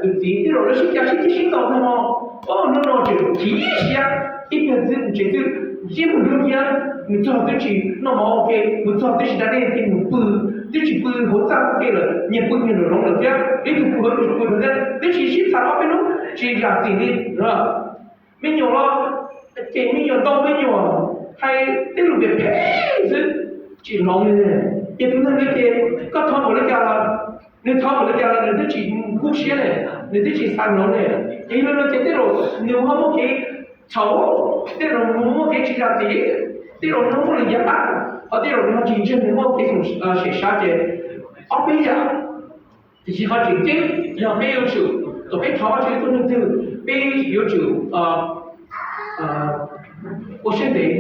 tus txiv, tej zaum lawv sib cav sib ceg sib ntaus no, o, hnub no tseem chim siab, ib pliag ntxiv tseem twb ntsib mus nrog cia, mus txog twb tsis noj mov ua ke, mus txog twb tsis da dej, mus pw twb tsis pw hauv txaj ua ke lawm, nyias pw nyias nraum zoov lawm thiab, ib tug pw hauv ib tug pw hauv thiab, twb tsis sib tham ob peb hnub tsis zam txim li. Me nyuam los ces me nyuam ntau, me nyuam hais tej lus phem phem xwb, tsis hloov li. Ces tus neeg no ces koj thov npaum li cas los, nws thov npaum li cas los nws twb tsis kub siab li, nws twb tsis xav hloov li. Ces yog li no ces tej zaum nws ho muaj kev txhaum, tej zaum nws muaj kev tsis zam txim, tej zaum nws muaj lwm yam dab, ho tej zaum nws ho tsis ntseeg nws muaj kev xyem xyav ces ob peb yam. Tiam sis qhov tseem ceeb yog peb yuav tsum, thaum peb thov Vajtswv ib tug neeg twg, peb yuav tsum ua siab ntev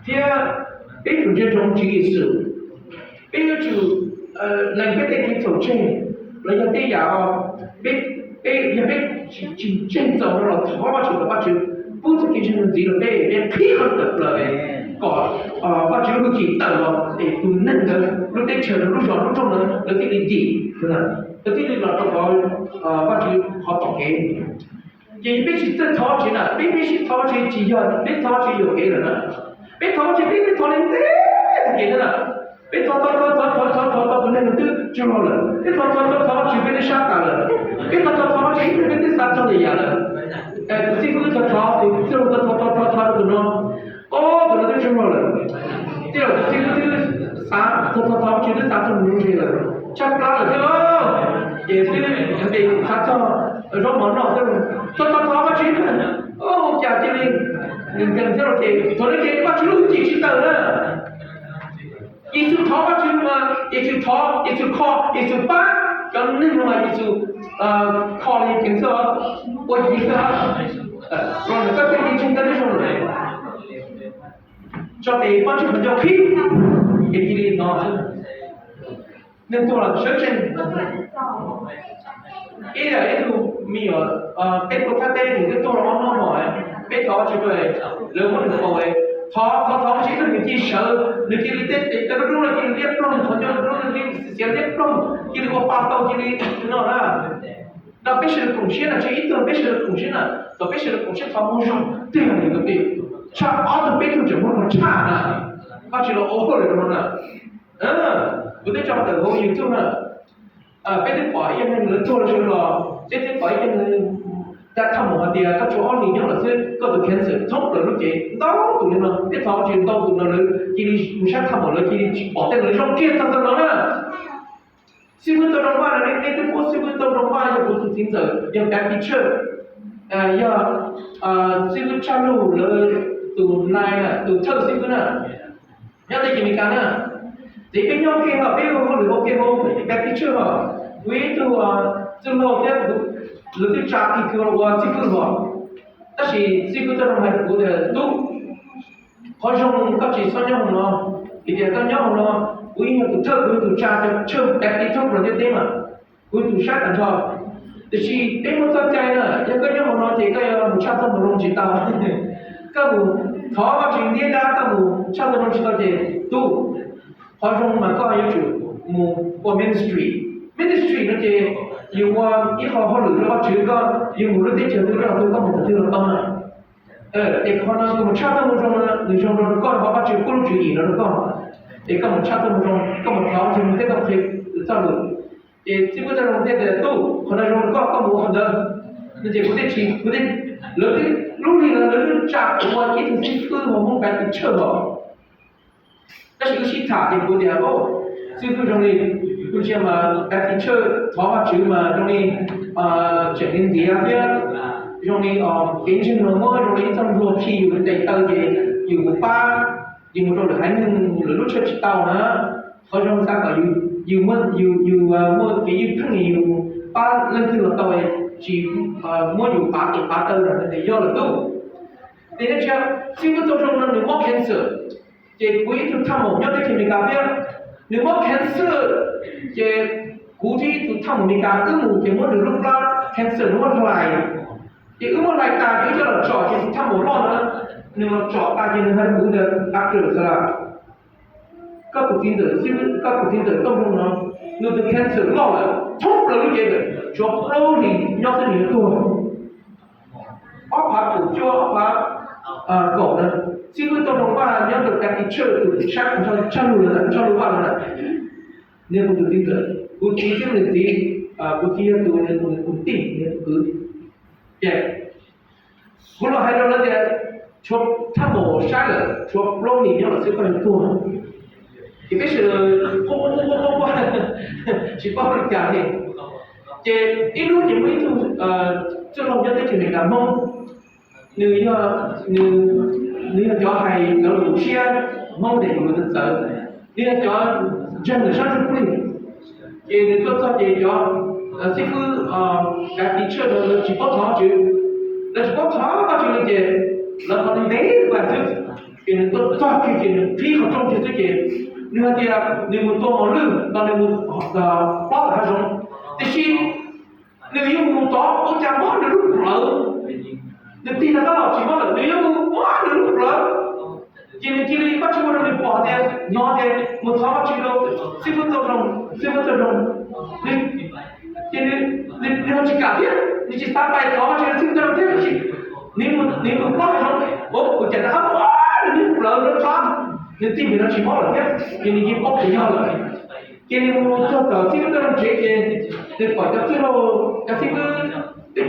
thiab peb yuav tsum ntsia ntsoov Tswv Yexus. Peb yuav tsum lees peb tej kev txhaum tseg los yog tej yam peb, yog peb tsis ntseeg txaus no los thov Vajtswv kom Vajtswv pub txoj kev ntseeg ntxiv rau peb, peb qhib qhov tawm plaws kom Vajtswv lub hwj chim tawm los es tus neeg ntawd, lub teb chaws ntawd, lub zos lub nroog ntawd lawv thiaj li dim, lawv thiaj li los rau qhov Vajtswv qhov tom kev. Ces peb tsis txawj thov Vajtswv na, peb, peb sib thov Vajtswv tsis yog peb thov Vajtswv yuam kev lawm na. Peb thov Vajtswv, peb, peb thov li ntev tag kev na. Peb thov thov thov thov thov thov thov tus neeg twb tsaug zog lawm, peb thov thov thov thov Vajtswv peb twb sab tas lawm, peb thov thov thov Vajtswv ib pliag peb twb xav txog lwm yam lawm. Tus xib fwb thov thov, tus xib fwb thov thov thov thov tus no, o, tus no twb tsaug zog lawm. Tej zaum tus xib fwb twb xav thov thov thov Vajtswv twb xav txog mus nuv ntseg lawm, tshaib plab lawm thiab, ces twb xav txog zaub mov noj thiab, thov thov thov Vajtswv, o, cas cia li nws nkees thiab los ces thaum no ces Vajtswv lub hwj chim tsis tawm na. Yexus thov Vajtswv mas Yexus thov, Yexus kho, Yexus pab cov neeg no mas Yexus kho li ceev xwb, ua civ xwb, los ntawm koj tej kev ntseeg koj twb zoo lawm. Tso tes pab tsib qhov ncauj qhib, ces cia li no. Neeg tuag los sawv tsees. Ib yam ib tug me nyuam, peb tuaj thaj teb nws twb tuag los ob hnub no, peb thov Vajtswv rau, lawv muab nws faus, thov thov thov tsis nws cia li sawv, nws cia li tej tes taw dub dub no cia li liab ploog, qhov ncauj dub dub no cia li xiav liab ploog, cia li ua pa tau, cia li no na. No peb sawv daws koom siab na, tsis ib tug, peb sawv daws koom siab na, thaum peb sawv daws koom siab thov muaj zog tiag li ko tiag, tshaj ob tug peb tug tseem muaj zog tshaj na. Vajtswv los ua lawm no na. Kuv twb tso tawm hauv YouTube na. Peb twb pom ib co neeg lawv tuag lawm sawv los, peb twb pom ib co neeg tau thaj maum hais tias koj tshuav ob hlis nyob lawm xwb koj tus cancer thoob plaws lub cev. Ntau tus li no, peb thov Vajtswv ntau tus no lawv cia li mus saib thaj maum lawv cia li tsis pom tej, lawv zoo kiag txog tau no na. Xib fwb Tau Zoo Vaj no, nej twb paub Xib fwb Tau Zoo Vaj yog kuv tus txiv ntxawm, yog Baptist Church, yog Xib fwb Tshaj Lug lawv tus nai na, tus thawj xib fwb na, nyob teb chaws Amelikas na. Ces peb nyob ua ke hos, peb ua hauj lwm ua ke hauv Baptist Church hos, kuv ib tug txwj laug thiab kuv, lawv twb tsa kiag kuv los ua xib fwb hos. Tab sis xib fwb Tau Zoo hais rau kuv tias, tub, qhov zoo koj tsis txhob nyob hauv no, vim tias koj nyob hauv no, kuv yeej yog tus thawj, kuv yog tus tsa cov church Baptist thoob plaws ntiaj teb mas, kuv yog tus saib tag nrho. Tiam sis peb muaj txoj cai na, yog koj nyob hauv no ces koj yuav mus tshaj txoj moo zoo tsis tau. Koj mus thov Vajtswv ntiab dab, koj mus tshaj txoj moo zoo tsis tau ces tub, qhov zoo mas koj yuav tsum mus ua ministry. Ministry no ces yus ua ib qho hauj lwm rau Vajtswv, koj yus mus lub teb chaws twg los twg, koj mus qhov twg los tau na. Ces qhov no koj mus tshaj txoj moo zoo no nws zoo rau koj, qhov Vajtswv pub lub tswv yim no rau koj. Ces koj mus tshaj txoj moo zoo, koj mus thov Vajtswv mus thiab koj qhia txoj lus. Ces xib fwb Tau Zoo thiaj tias, tub, qhov no zoo rau koj, koj mus ua qhov ntawd. No ces kuv thiaj tsis, kuv thiaj, lawv twb, lub hli no lawv twb tsa kuv ua ib tug xib fwb hauv Hmoob Baptist Church los. Tab sis wb sib tham ces kuv tias, xib fwb, zoo li kuv ntsia mas Baptist Church thov Vajtswv mas zoo li tseem li ntiav thiab, zoo li kev ntseeg no muab zoo li ib txoj hlua khi yus tes taw ces yus mus pab, yus mus rau lwm haiv neeg lwm lub tshawj tsis tau na. Qhov zoo xav kom yus, yus muaj, yus, yus muaj kev ywj pheej yus pab leej twg los tau, tsis muab yus pav tes pav taw lawm, yog lawm tub. Ces nej ntsia, xib fwb Tau Zoo no nws mob cancer, ces kuv ib tug thaj maum nyob teb chaws Amelikas thiab, nws mob cancer, ces kuv thiab ib tug thaj maum Amelikas wb mus ces muab nws lub plab cancer nws muab hlais, ces wb muab hlais tas ces wb coj los tsom ces tus thaj maum loj na, nws los tsom tas ces nws hais rau kuv tias, Doctor Xalas, koj tus txiv ntxawm, koj tus txiv ntxawm Tau Zoo no, nws tus cancer loj lawm thoob plaws lub cev lawm. Tshuav plaub hlis nyob twb nws yuav tuag. Ob phav kaum cuaj, ob phav kaum na, xib fwb Tooj Zoo Vaj nyob rau Baptist Church tus sab tshaj lug lawm, tshaj lug Vaj lawm na. Nws kuv tus txiv ntxawm, kuv txiv thiab nws txiv, kuv txiv yog tus, nws tus tij, nws tus kwv. Ces kuv los hais rau lawv tias, tshuav thaj maum sab lawm, tshuav plaub hlis nyob lawm xwb koj yuav tuag. Ces peb sawv daws quaj quaj quaj quaj quaj, tsis paub li cas li. Ces ib hnub ces muaj ib tug txwj laug nyob teb chaws Amelikas Hmoob, nws yog, nws, nws yog cov hais cov lus tshiab Hmoob tes yus txawv, nws yog cov ntseeg ntawm sab ntsuj plig. Ces nws tuaj txog ces cov xib fwb Baptist Church lawv tsis paub thov Vajtswv, lawv tsis paub thov Vajtswv li ces lawv qhov ntev ntev xwb. Ces nws tuaj txog kiag ces nws qhib qhov rooj kiag xwb ces nws hais tias nws mus tua mos lwj los nws mus plob tom hav zoov, tiam sis nws yuav mus tod ua cas mob nws lub plawv. Nws tig rov qab los tsis mob lawm, nws yuav mus mob nws lub plawv. Ces nws cia li, Vajtswv ua rau nws pom tias, hnov tias mus thov Vajtswv rau xib fwb Tooj Zoo, xib fwb Tooj Zoo. Ces nws, nws ho tsis kam thiab, nws tsis xav pais thov Vajtswv rau xib fwb Tooj Zoo thiab, tiam sis nws mus, nws mus plob hav zoov, ua cas rov qab mob nws lub plawv rau qab, nws tig mus no tsis mob lawm thiab, ces nws yeej paub tias yog lawm. Ces nws mus txog tom xib fwb Tooj Zoo tsev ces nws pom cov txwj laug, cov xib fwb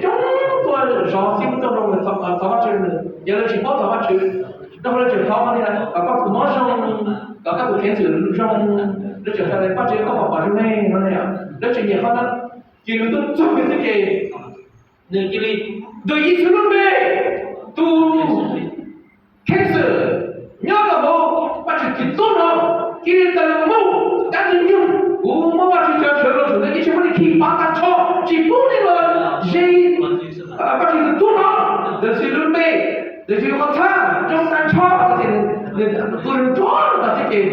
coob coob tuaj zov xib fwb Tooj Zoo, thov Vajtswv rau nws, ces lawv tsis paub thov Vajtswv rau qhov lawv tseem thov tias kom koj tus mob zoo, kom koj tus cancer zoo, lawv tseem thov tias Vajtswv koj pom pom zoo ne no ne, lawv tseem nyiam qhov ntawd. Ces nws tuaj txog kiag xwb ces nws cia li, ntawm Yexus lub npe, tus cancer nyob rau hauv Vajtswv txiv tub no, cia li tawm mus, dab ntxwg nyoog, kuv muab Vajtswv cov sawv rau saum ntawd ib tsis muab li khi pav tag nrho, tsis pub li los ze Vajtswv txiv tub no, ntawm Yexus lub npe, ntawm Yexus qhov txhab, zoo tag nrho, ces nws tus nrov tas xwb ces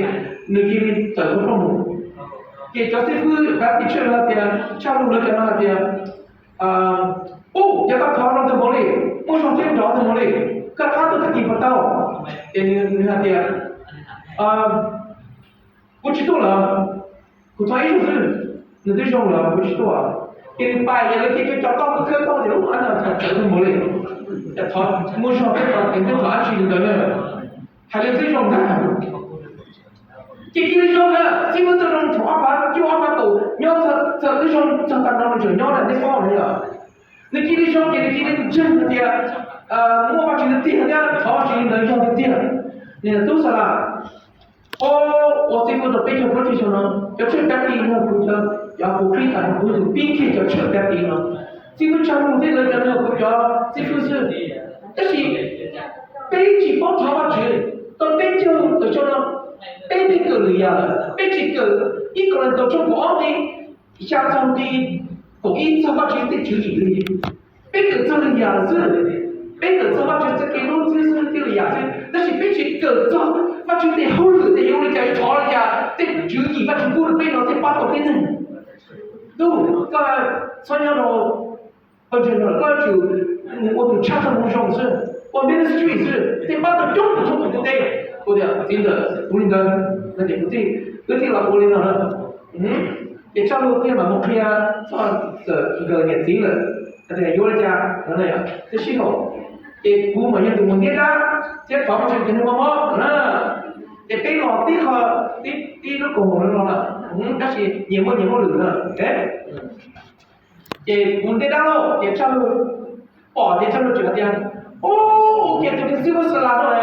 nws cia li tawm hauv rooj mus. Ces cov xib fwb Baptist Church hais tias, tshaj lug lawv cov no hais tias, ub, yog koj thov zoo tag npaum li, muaj zog thiab nrov tag npaum li, koj rov qab tuaj tag kis puas tau? Ces nws hais tias, kuv tsis tuaj lawm, kuv thov ib zaug xwb, nws twb zoo lawm kuv tsis tuaj. Ces nws pais ces lawv cia li cov toj khawb tau tias ub, ab no txawv tag npaum li, thov muaj zog thiab thov kev thiab thov dab tsi li ntawd na, hais li twb zoo ntag. Ces cia li zoo na, xib fwb Tooj Zoo thaum ob phav cuaj ob phav kaum nyob txog twb zoo txog tav no nws tseem nyob na, nej paub na yom. Nws cia li zoo ces nws cia li ntseeg hais tias muaj Vajtswv tiag tiag thiab thov Vajtswv li ntawd yog tiag tiag. Nws tub xa las, ua xib fwb rau peb caug plaub tsib xyoo no, cov tshwj Baptist no kuv cov, cov kuv qhib tas no kuv tus pib kiag cov tshwj Baptist no. Xib fwb tshaj lug thiab lawv cov no kuv cov xib fwb xwb. Tab sis peb tsis paub thov Vajtswv tau peb caug tawm tsam no, peb tej kawm lwm yam lawm, peb tsis kawm ib Kauleethaus tshooj kaum ob nqe xya txog nqe kaum ib txog Vajtswv tej tswv yim li. Peb kawm txog lwm yam lawm xwb, peb kawm txog Vajtswv txoj kev hlub xwb xwb thiab lwm yam xwb, tab sis peb tsis kawm txog Vajtswv tej hauj lwm tias yuav ua li cas yuav thov li cas, tej tswv yim Vajtswv pub rau peb no thiaj pab tau peb neeg. Tub, koj txhob nyob rau pawg ntseeg no, koj yuav tsum mus ua tus tshaj txoj moo zoo xwb, ua ministry xwb thiaj pab tau coob tus txhua tus ntiaj teb. Kuv tias txiv ntxawm, kuv li ntawd no ces kuv thiaj, wb thiaj los ua li no na. Ces tshaj lug thiaj mam mus qhia txog txawm nkawd niam txiv lawm, hais tias yuav li cas no na yom. Thiab sij hawm ces kuv mam yog tus mus ntiab dab thiab thov Vajtswv tias nws mob mob na. Ces peb los tib qho, tib, tib lub koom haum no los lawm, tab sis nyias muaj nyias hauj lwm na. Ces kuv ntiab dab lauj, ces tshaj lug pom ces tshaj lug tseem hais tias, ub, ua cas tus niag xib fwb Xa Las no,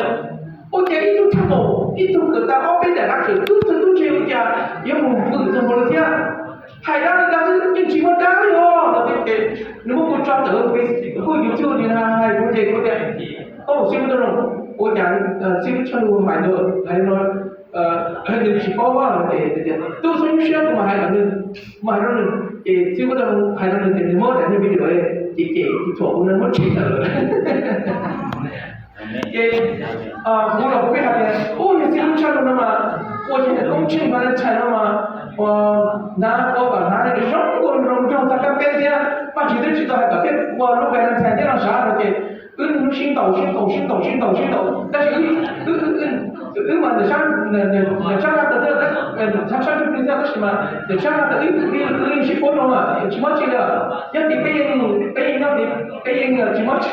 ua cas ib tug tshaj maum, ib tug kawm tau ob peb daim dab kawm tub txawg tub ntse ua cas yuav mus vwm txog npaum li thiab. Hais dab li ntawd xwb yeej tsis muaj dab li os no. Ces nws muab kuv tso tawm Facebook, YouTube ni na, hais kuv ces kuv tias, ub, xib fwb Tooj Zoo, ua cas xib fwb tshaj lug hais ntawd hais no, nws tsis paub no ces tias tub xub nyuaj siab, kuv mam hais rau nws, mam hais rau nws. Ces xib fwb Tooj Zoo hais rau nws tias nws muab daim video ces ces tus thuam kuv no muab tshem tawm lawm. Ces kuv los kuv pheej hais tias ub, niag xib fwb tshaj lug no mas ua cov koob tsheej Valentine no mas hnav ua kom hnav zoo ua zoo nraug tag kab peb thiab, Vajtswv twb tsis tau hais kom peb ua lub Valentine thiab no sav no ces Wb niaj hnub sib ntaus sib ntaus sib ntaus sib ntaus sib ntaus, tab sis wb, wb, wb, wb mas ntawm sab, ntawm sab Nplog teb, ntawm sab, sab Nplog teb tab sis mas ntawm sab Nplog teb wb, wb yeej sib puab zoo, tsis muaj tsi li. Nyob tid peb yeej, peb yeej nyob tid peb yeej tsis muaj tsi.